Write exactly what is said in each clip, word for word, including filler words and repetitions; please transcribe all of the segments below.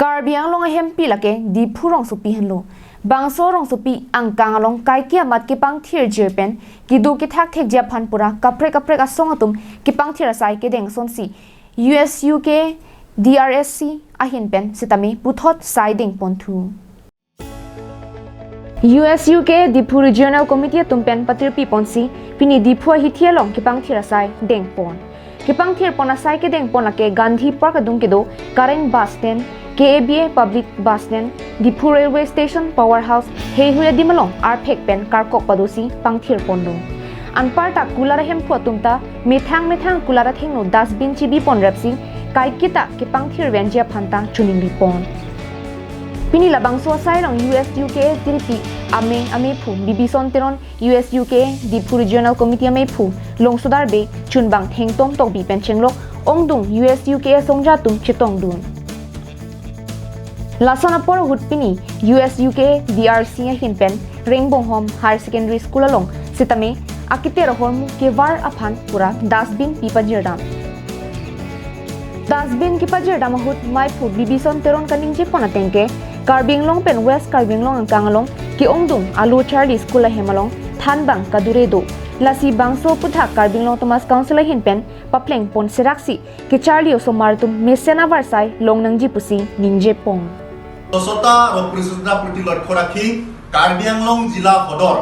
Karbi Anglong ahempi lake Diphu rongsopi henlo. Bangso rongsopi angkang along kaike amat kepangthir jir pen kedo kethak thekji aphan pura kaprek kaprek asong atum kepangthir asai kedeng asonsi U S U K D R S C ahin pen sitame puthot sai dengponthu. U S U K Diphu Regional Committee atum pen patirpi ponsi pini Diphu ahithi along kepangthir asai dengpon. Kepangthir pon asai kedengpon lake Gandhi Park adung kedo Kareng Bus Stand, K A B A Public Bus Stand, Diphu Railway Station, Power House, heihui adim along arphek pen karkok padosi pangthir ponlo. Anparta kulat ahemphu atum ta methang methang kulat athengno dustbin chibi ponrepsi kaiketa kepangthir venji aphan ta choningri pon. Pini labangso asai along U S U K tiripi amei ameiphu Bibison Teron, U S U K Diphu Regional Committee ameiphu Longsodar Bey, chunbang Thengtong Tokbi pen chenglok ongdung U S U K asongja atum chetongdun. Lason apor ahut pini U S U K D R C ahin pen Rengbonghom Higher Secondary School along sitame akiter ahormu kevar aphan pura dustbin pi pajirdam. Dustbin kepajirdam ahut meiphu Bibison Teron kaningje pon ateng ke Karbi Anglong pen West Karbi Anglong angkang along ke-ongdung alo charli school ahem along thanbang kadure do. Lasi bangso aputhak Karbi Anglong Autonomous Council ahin pen papleng pon seraksi kecharli osomar atum mesen avarsai long nangji pusi ningje pon. স্বচ্ছতা আৰু পৰিচ্ছন্নতাৰ প্ৰতি লক্ষ্য ৰাখি কাৰ্বি আংলং জিলা সদৰ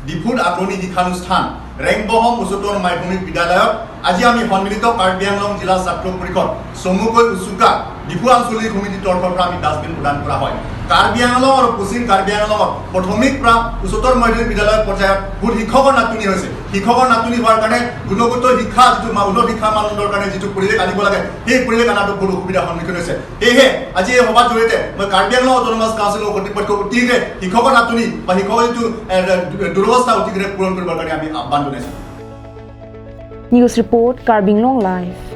ডিফুৰ আগ্ৰণী শিক্ষানুষ্ঠান ৰেংবহম উচ্চতৰ মাধ্যমিক বিদ্যালয়ত আজি আমি সন্মিলিত কাৰ্বি আংলং জিলা ছাত্ৰ পৰিষদ চমুকৈ উচুকা ডিফু আঞ্চলিক সমিতিৰ তৰফৰ পৰা আমি ডাষ্টবিন প্ৰদান কৰা হয়। কাৰ্বি আংলং আৰু পশ্চিম কাৰ্বি আংলঙত প্ৰাথমিক পৰা উচ্চতৰ মাধ্যমিক বিদ্যালয় পৰ্যায়ত বহুত শিক্ষকৰ নাটনি হৈছে। শিক্ষকৰ নাটনি হোৱাৰ কাৰণে গুণগত শিক্ষা যিটো মা-, উন্নত শিক্ষা মানদণ্ডৰ কাৰণে যিটো পৰিৱেশ আনিব লাগে, সেই পৰিৱেশ আনাটো বহুত অসুবিধাৰ সন্মুখীন হৈছে। সেয়েহে আজি এই সভাৰ জৰিয়তে মই কাৰ্বি আংলং অট'নমাছ কাউন্সিলৰ কৰ্তৃপক্ষক অতিশীঘ্ৰে শিক্ষকৰ নাটনি বা শিক্ষকৰ যিটো, এ, দু-, দুৰৱস্থা অতিশীঘ্ৰে পূৰণ কৰিবৰ কাৰণে আমি আহ্বান জনাইছোঁ। News report, Karbi Anglong Live.